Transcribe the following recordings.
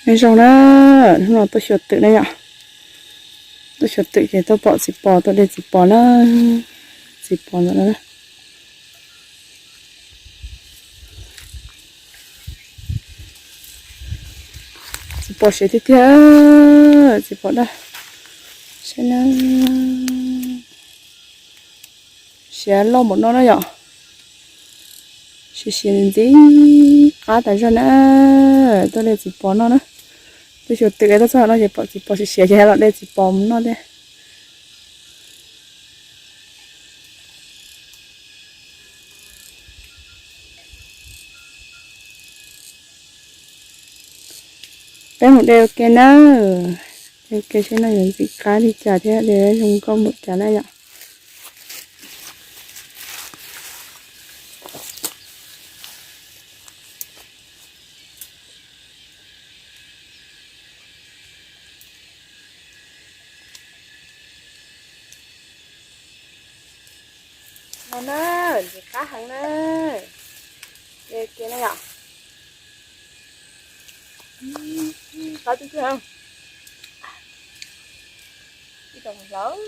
Nyob zoo na, hnub no tuaj xyuas twm na yom. Tuaj xyuas twm ces tuaj pom txiv pos, tuaj de txiv pos na. Txiv pos ntawm no na. Txiv pos siav tiag tiag, txiv pos daj. Saib na, siav loj npaum no na yom. Siav siav ntxim qab tas zog na. Tuaj de txiv pos noj na. Tuaj xyuas twm tuaj txog no ces pom txiv pos siav siav ces los de txiv pos mus noj thiab. Peb mus de ua ke na. De ua ke seb noj yuav ntxim qab li cas thiab de zoo nkauj npaum cas na yom. No na, ntxim qab heev na. De ua ke na yom. Qab tiag tiag. Ib tsoom hlawv.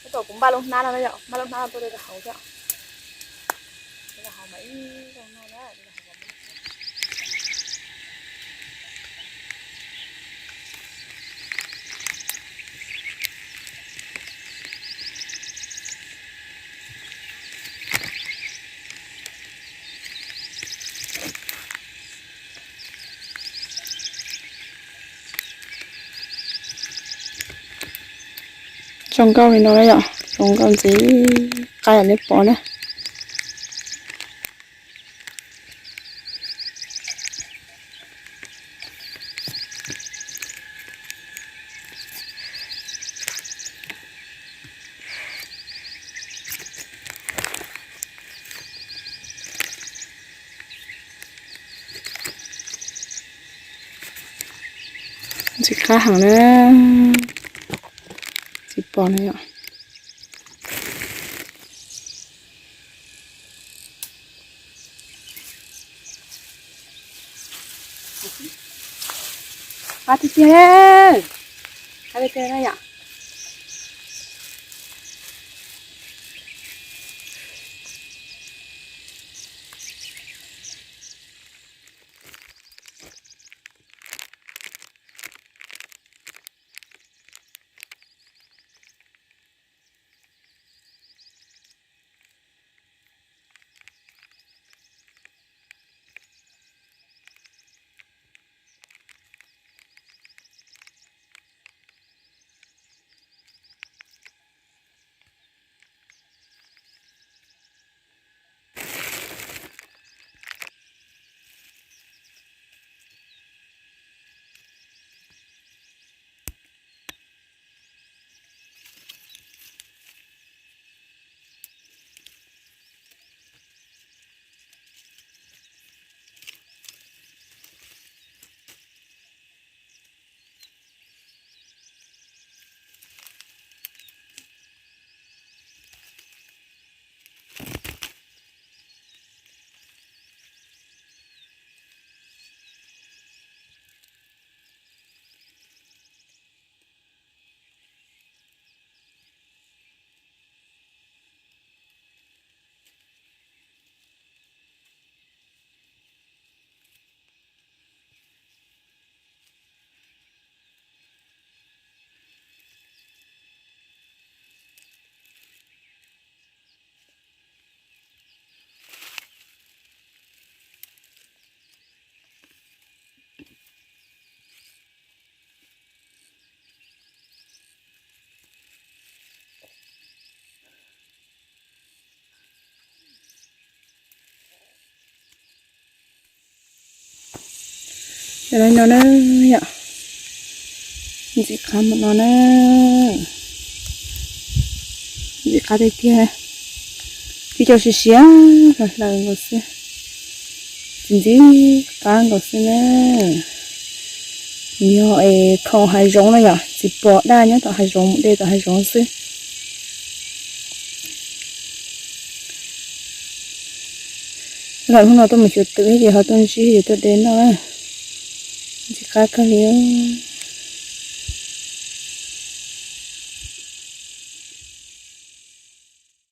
Tab tom kuv npaj lub hnab no na yom, npaj lub hnab no tuaj de rau hauv thiab. De rau hauv mas ib zaug no na. Zoo nkauj li no na yom, zoo nkauj ntxim qab yam li pom na. Ntxim qab heev na. Txiv pos na yom. Qab tiag tiag, qab tiag tiag na yom. Yog li no na yom, Ntxim qab mus no na, ntxim qab tiag tiag, tib co siav siav hlaws hlaws nkaus xwb, txi ntxim qab nkaus xwb na. Yog es khoom hav zoov no yom, txiv pos daj nyob tom hav zoov, mus de tom hav zoov xwb. Lam hnub no tuaj mus xyuas twm ces ho tuaj ntsib ces tuaj de noj na. Ntxim qab kawg li.